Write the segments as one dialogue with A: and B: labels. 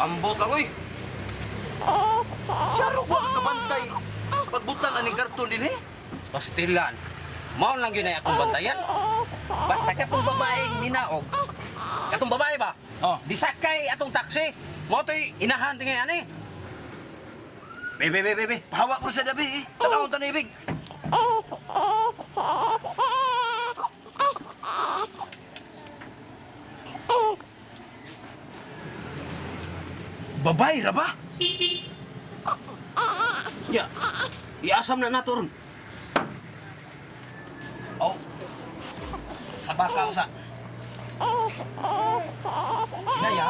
A: Ambot lang, uy.
B: Siya ro ba kabantay? Pagbutang aning karton din eh.
A: Pastilan. Mao lang yun ay akong bantayan. Basta katong babaeng ninaog. Katong babae ba?
B: Oh.
A: Disakay atong taxi. Mao to'y inahan tingay ani.
B: Be, be, be, be, be. Pahawa ko sa dabi eh. Tanawon ta ibig. Babay ra ba?
A: Ya. Iasam na nato ron.
B: Oh. Sa baka usa. Inaya.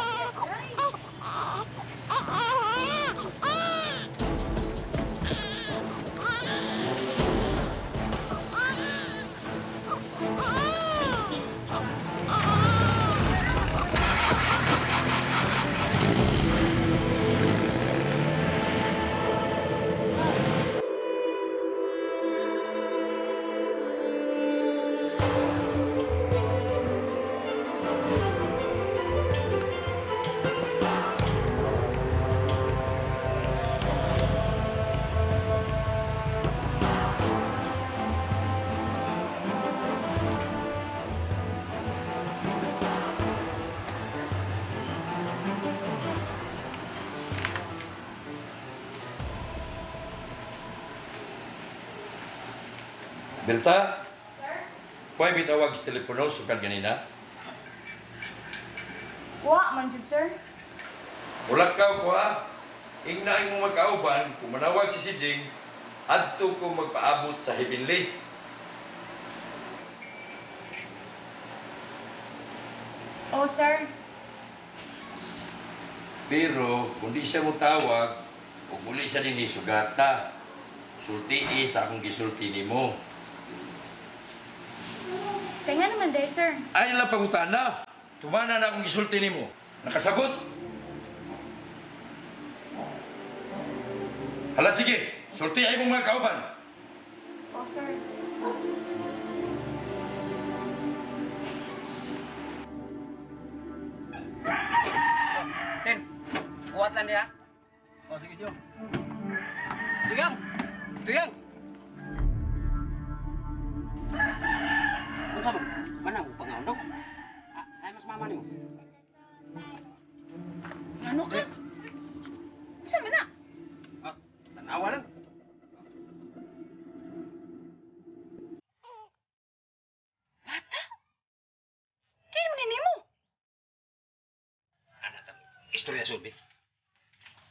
C: Berta? Sir? Pwede bitawag sa telepono sukad ganina?
D: Wa man jud, sir.
C: Mulakaw ko ha. Ingnain mo magkauban, kung manawag si Siding, adto ko magpaabot sa Heavenly.
D: Oh, sir.
C: Pero kung di siya mo tawag, ug muli siya dinhi sugata. Sultii sa akong gisulti nimo.
D: Kaya nga naman day, sir.
C: Ay lang pangutana. Tumana na akong gisulti nimo. Nakasabot? Hala sige, sulti ay mong mga kauban.
D: Oh, sir.
A: Ten, buhat lang diha.
B: Oh, sige siyo.
A: Tuyang! Tuyang! Unsa man? Mana mo pangaon Ay mas mama nimo.
D: Ano ka? Unsa man na?
A: Ah, tanawa lang.
D: Bata? Di man ni mo.
A: Ana ta. Istorya sulbi.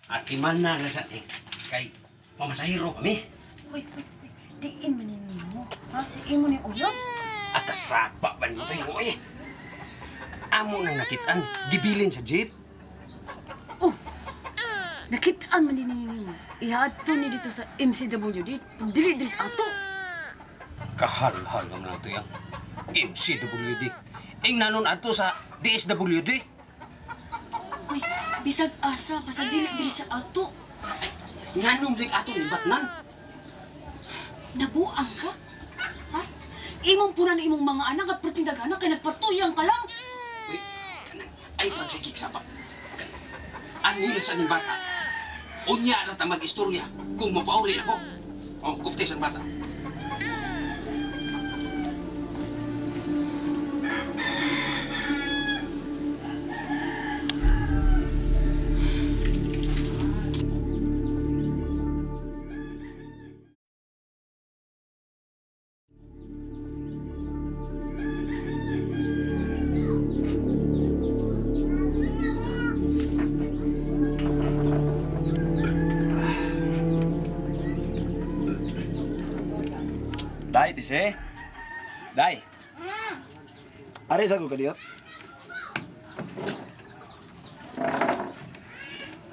A: Ati man na sa eh, kay mamasahiro kami.
D: Hoy, hoy, hoy. Diin man ni nimo. Ha? Si imo ni uyab?
A: Atasapa ba nito yung oy? Amo nang nakitaan, gibilin sa jeep.
E: Oh! Nakitaan man din ninyo. Iadto ni dito sa MCWD. Dili diri sa ato.
A: Kahal-hal nga man ito yang MCWD. Ing nanon ato sa DSWD.
E: Uy, bisag asa basta dili diri sa ato.
A: Nganong lig ato ni Batman?
E: Nabuang ka? Ha? Imong puna na imong mga anak at pertindagana kay nagpatuyang ka lang.
A: Uy, kanang ay pagsikik sa pa. Anil sa ning bata. Unya na ta mag-istorya kung mapauli ako. O, kupte sa bata.
B: Dai, tise. Dai. Are sa ko kadiyot.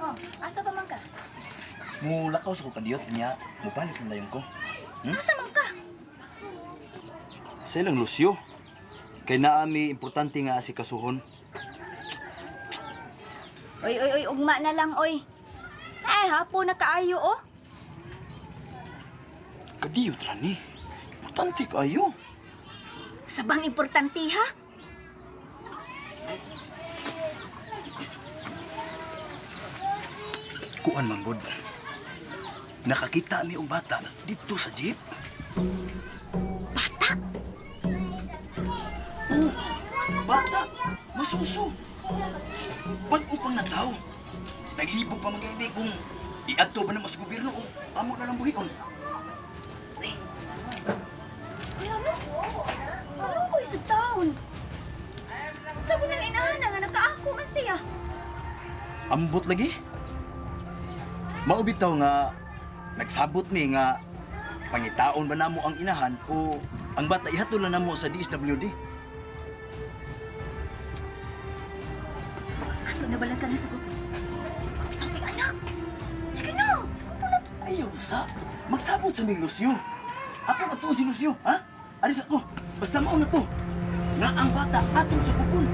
D: Oh, asa pa man ka?
B: Mulakaw sa ko kadiyot niya. Mubalik lang dayon ko.
D: Asa man ka?
B: Sa ilang Lucio. Kay naami importante nga si kasuhon.
D: Oy, oy, oy, ugma na lang, oy. Ay, hapo na kaayo, oh.
B: Kadiyot ra ni. Importante kaayo.
D: Sabang importante, ha?
B: Kuan man gud. Nakakita mi og bata dito sa jeep.
D: Bata?
B: Oh, bata, masuso. Bag-o pang nataw. Naglibog pa mga ibig kung iadto ba na mas gobyerno o amo na lang buhion.
D: Uy. Ay, ano? Ano ko sa taon? Sa ko nang inahan nga nakaako man siya.
B: Ambot lagi. Maubitaw nga nagsabot mi nga pangitaon ba namo ang inahan o ang bata ihatol na namo sa DSWD.
D: Ato na balang ka na sagot. Pati anak! Sige na! Sagot mo na.
B: Ayaw sa magsabot sa ming Lucio. Ako atuon si Lucio, ha? Alis ako. Basta mao na to. Nga ang bata atong sa kupon.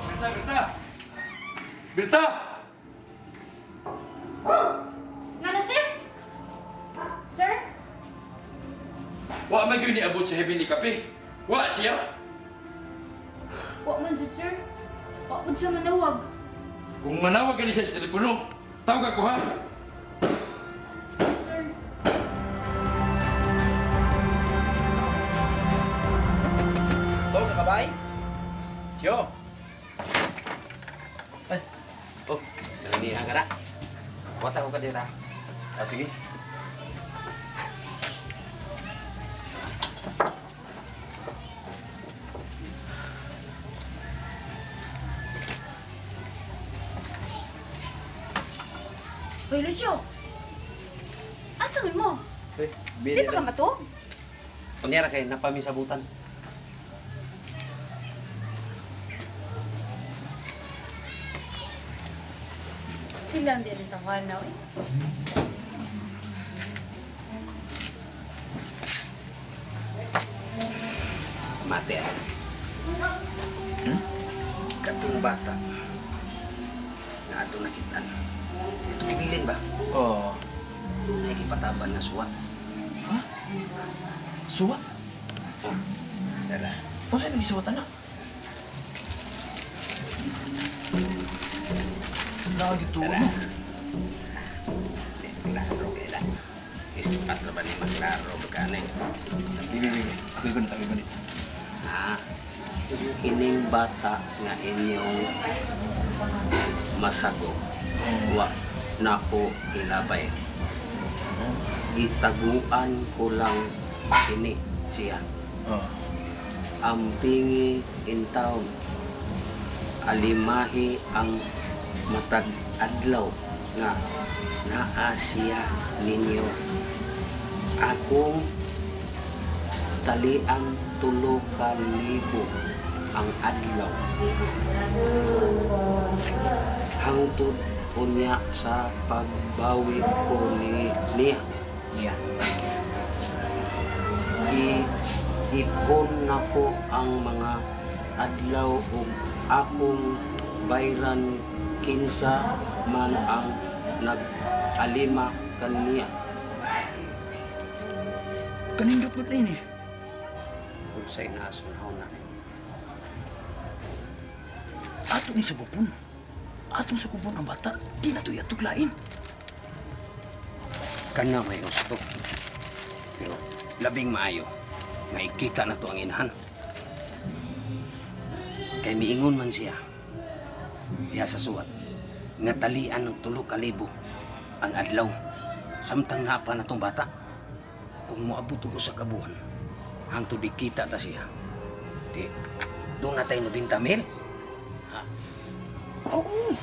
C: Berta, Berta! Berta!
F: Ngano, sir? Sir?
C: Wa man gyud niabot sa heaven ni kape. Wa siya.
F: Wa man jud, sir. Wa pud siya manawag.
C: Kung manawag gani siya sa telepono, tawag ako ha.
F: Sir.
B: Tawag ka kabay? Siyo. Ay,
A: Oh, nanihan ka na. Wata ko ka dira.
B: ah, sige.
E: Hoy, Lucio! Asa man mo?
A: Uy,
D: Di pa ka matug?
A: Unya ra kay napamisabutan.
E: Still lang din ang tawanan, eh.
A: Mate ah. Katong bata na ato nakitaan. Ibilin ba?
B: Oh.
A: Dunay gipataban nga suwat.
B: Ha? Suwat?
A: Oh. Dala.
B: Unsa nang gisuwatan na? Lagi to
A: Dala.
B: ano?
A: Di, klaro kay la. Ispat ra ba ni maklaro ba ni?
B: Bibi, bibi. Ako'y gunit, ako'y gunit.
A: Ha? Kining bata nga inyong masago. Wa nako ilabay. Gitaguan ko lang ini siya.
B: Oh.
A: Ang bingi in town. Alimahi ang matag adlaw nga naa siya ninyo. Akong talian 3,000 ang adlaw. Hangtod unya sa pagbawi ko ni niya.
B: Niya.
A: Ipon nako ang mga adlaw ug akong bayran kinsa man ang nag-alima kaniya.
B: Kanindot gud ni.
A: Unsay naasunhaw na.
B: Atong sa bupon. Atong sa kubon ang bata. Di na to yatuglain.
A: Kana may gusto. Pero labing maayo nga ikita na to ang inahan. Kay miingon man siya diha sa suwat nga talian og 3,000 ang adlaw samtang naa pa na tong bata. Kung moabot og usa ka buwan hangtod ikita ta siya, di doon na tayo 90,000. Ha?
B: Oo.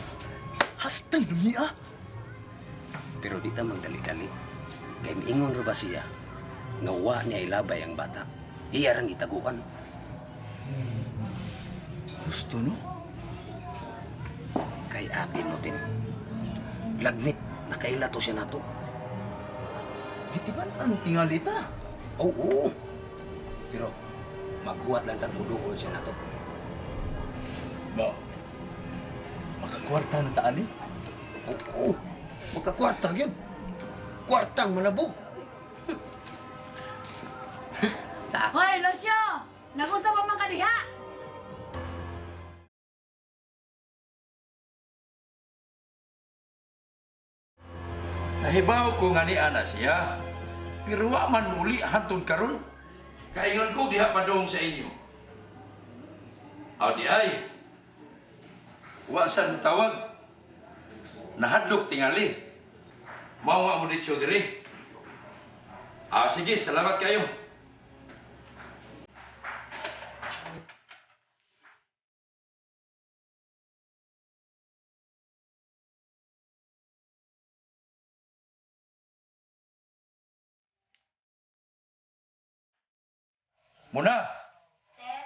B: Hastang lumiya.
A: Pero di ta magdali-dali. Kay miingon ra ba siya nga wa niya ilabay ang bata. Iya rang gitaguan.
B: Gusto no?
A: Kay abi no din. Lagmit, nakaila to siya nato.
B: Gitiban ang tingalita.
A: Oo. Pero maghuwat lang tag muduol siya nato.
B: Ba. Makakwarta na taan eh.
A: Oo, makakwarta yun. Kwartang malabo.
E: Hoy, Lucio! Nagusa pa man ka diha!
C: Nahibaw ko nga ni ana siya. Pero wa man muli hantod karon. Kaingon ko diha padung sa inyo. Aw di ay. Wa san tawag. Nahadlok tingali. Mao nga mo dito diri. Ah, sige, salamat kayo. Muna.
D: Sir?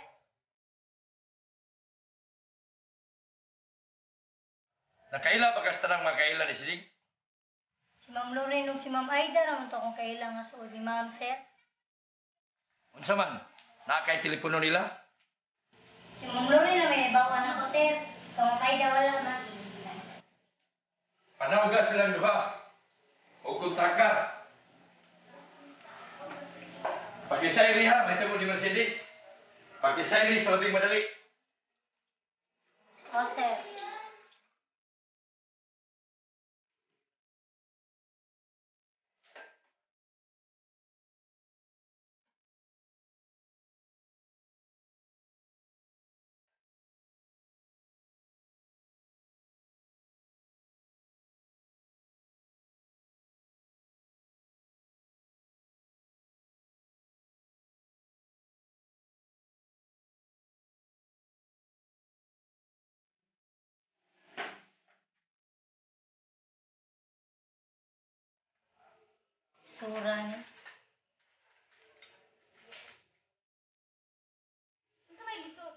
C: Nakaila ba kas tanang makaila ni Siling?
G: Si Ma'am Lorraine ug si Ma'am Aida ra man to akong kaila nga suod ni Ma'am Sir.
C: Unsa man? Naa kay telepono nila?
G: Si Ma'am Lorraine na may nabawan ako, sir. Ka Ma'am Aida wala man.
C: Panawga silang duha. O kontaka. Pakisayri ha, may tabo ni Mercedes. Pakisayri sa labing madali.
G: O, sir. Sura ni.
F: Unsa may lisod?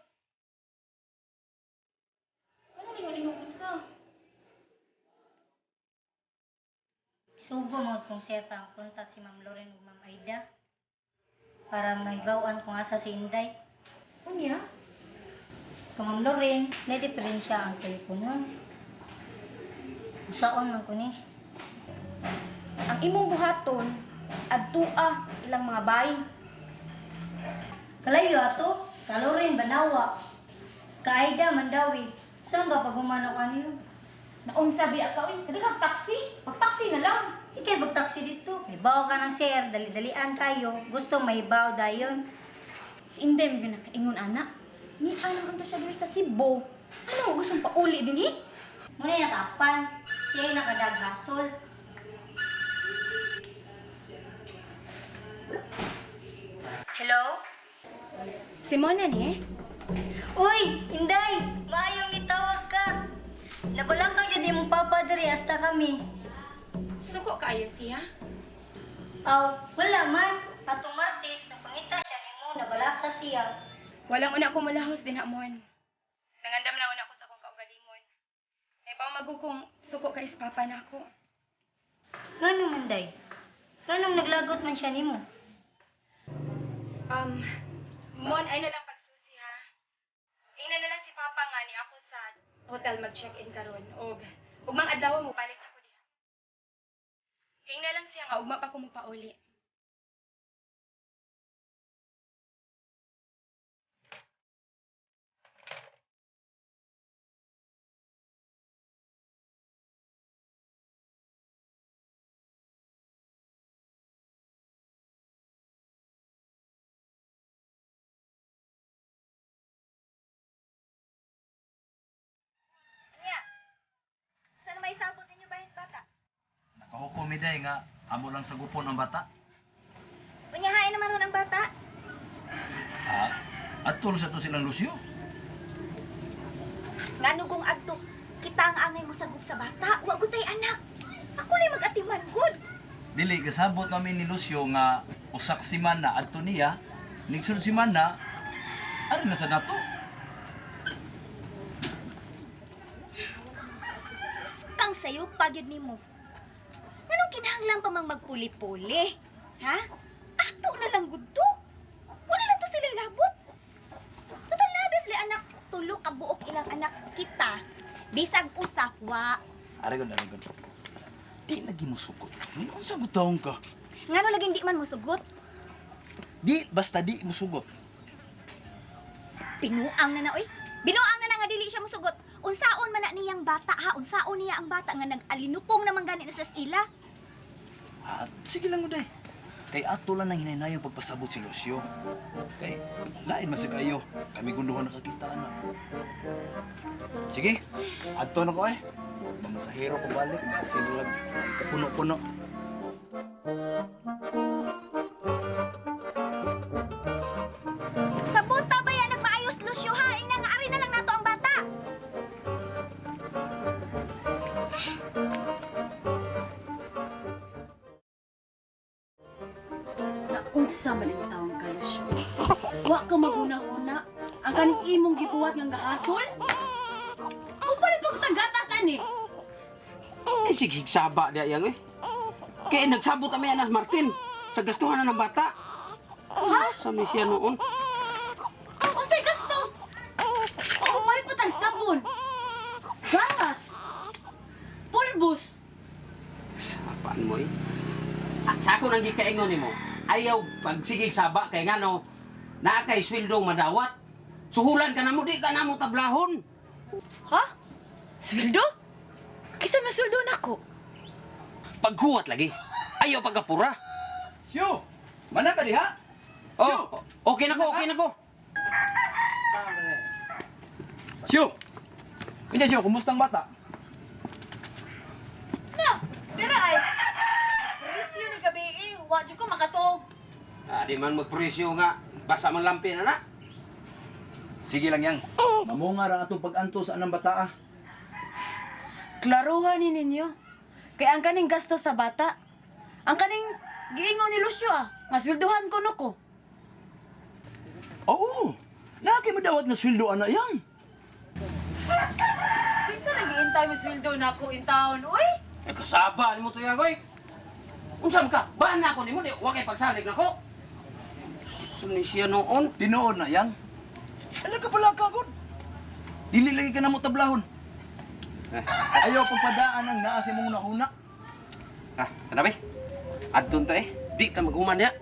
F: Ano lingon-lingon ka?
G: Sugo mo kong sir para kontak si Ma'am Lorraine ug Ma'am Aida para mahibaw-an kung asa si Inday.
F: Unya?
G: Ka Ma'am Lorraine, may diferensya ang telepono. Usaon man ko ni.
F: Ang imong buhaton, adtua ilang mga bay.
G: Kalayo ato, ka Lorraine Banawa. Ka Aida Mandawi. Saan ka pag humano ka niyo?
F: Naunsa biya ka oy, kadto kag taxi, pag-taxi na lang.
G: Ikay magtaksi dito. Mahibaw ka ng sir, dali-dalian kayo. Gusto mahibaw dayon.
F: Si Inday mo nakaingon ana. Ni anang unta siya diri sa Cebu. Ano gustong pauli din eh?
G: Muna nakapan, siya ay nakadaghasol. Hello?
D: Simona ni?
G: Uy, Inday! Maayong gitawag ka. Nabalang ka dyan imong papa diri hasta kami.
D: Suko kaayo siya?
G: Aw, wala man. Atong Martes, napangita siya nimo, nabalaka siya.
H: Walang una ko malahos din hamon. Nangandam na una ko sa akong kaugalingon. May pamagukong suko kay sa papa na ako.
G: Ngano man, Day? Nganong naglagot man siya nimo?
H: Mon, ay na lang pagsusi ha. Ingna na lang si papa nga ni ako sa hotel mag-check-in karon. Og ugmang adlaw mo balik ako diha. Ingna lang siya nga ugma pa ko mopauli.
D: Nya. Saan may sabot ninyo ba bata?
B: Nakahukom mi day nga amo lang sa gupon ang bata.
D: Unya hain naman ron ang bata.
B: Ah, atol sa to silang Lucio.
D: Ngano kung adto kita ang angay mo sagup sa bata, wa gud tay anak. Ako lay mag-atiman gud.
B: Dili kasabot namin ni Lucio nga usak si Mana adto niya, ningsud si Mana ari na sa nato.
D: Kang sayo pagyud nimo. Nganong kinahanglan pa mang magpuli-puli? Ha? Ato na lang gud to. Wala lang to sila labot. Total labis li anak tulo ka buok ilang anak kita. Bisag usa. Wa.
B: Aragon, aragon. Di lagi mo sugot. Ngayon, unsa gutawon ka?
D: Ngano lagi di man mosugot?
B: Di, basta di mo sugot.
D: Binuang na na oy. Binuang na na nga dili siya mosugot. Unsaon man na niyang bata ha? Unsaon niya ang bata nga nag-alinupong naman gani na sa ila?
B: Ah, sige lang uday. Kay ato lang nang hinayang pagpasabot si Lucio. Kay lain man sa kayo. Kami gunduhan nakakita na. Sige, adto na ko eh. Mamasahero ko balik, makasimulag, kapuno-puno.
D: Sa punta ba yan nagmaayos Lucio ha? Ina nga ari na lang nato ang bata.
E: Naunsa man ang taong ka, Lucio. Wa ka maguna-una. Ang kaning imong gibuhat nga gahasol. Mupalit pa ko tagatas ani.
A: Eh, sige, saba di yang eh. Kaya nagsabot kami anak Martin sa gastuhan na ng bata. Ha? Sa may siya noon.
E: Unsay gasto? O palit pa tag sabon. Gatas. Pulbos.
A: Sapaan mo eh. Ah, sa ako nang gikaingon nimo, ayaw pagsigig saba kay ngano naa kay sweldo madawat. Suhulan ka na mo, di ka na mo tablahon.
E: Ha? Sweldo? Kisa may sweldo nako.
A: Pagkuwat lagi. Ayaw pagkapura.
B: Siyo! Mana ka diha?
A: Oh, okay na ko, okay na ko.
B: Siyo! Kunya Siyo, kumusta ang bata?
E: Na, dira ay. Presyo ni gabi eh, wa jud ko makatog.
A: Ah, di man magpresyo nga. Basa man lampi na na.
B: Sige lang yang. Mamunga ra atong pag-anto sa anang bata ah.
E: Klaruhan ni ninyo. Kay ang kaning gasto sa bata, ang kaning giingon ni Lucio ah, masweldohan ko no ko.
B: Oo! Naa kay madawat nga sweldo ana yang.
E: Kinsa nagiintay mo sweldo nako in town, uy?
A: Eh, kasaba nimo to yagoy. Unsa man ka? Baan na ako nimo di wa kay pagsalig nako. Suni siya noon.
B: Tinuod na yang. Ala ka pala kagod. Dili lagi ka na mo tablahon. Ayaw pagpadaan ang naa sa imong nahuna.
A: Ah, tanabi. Adton ta eh. Di ta maghuman diha.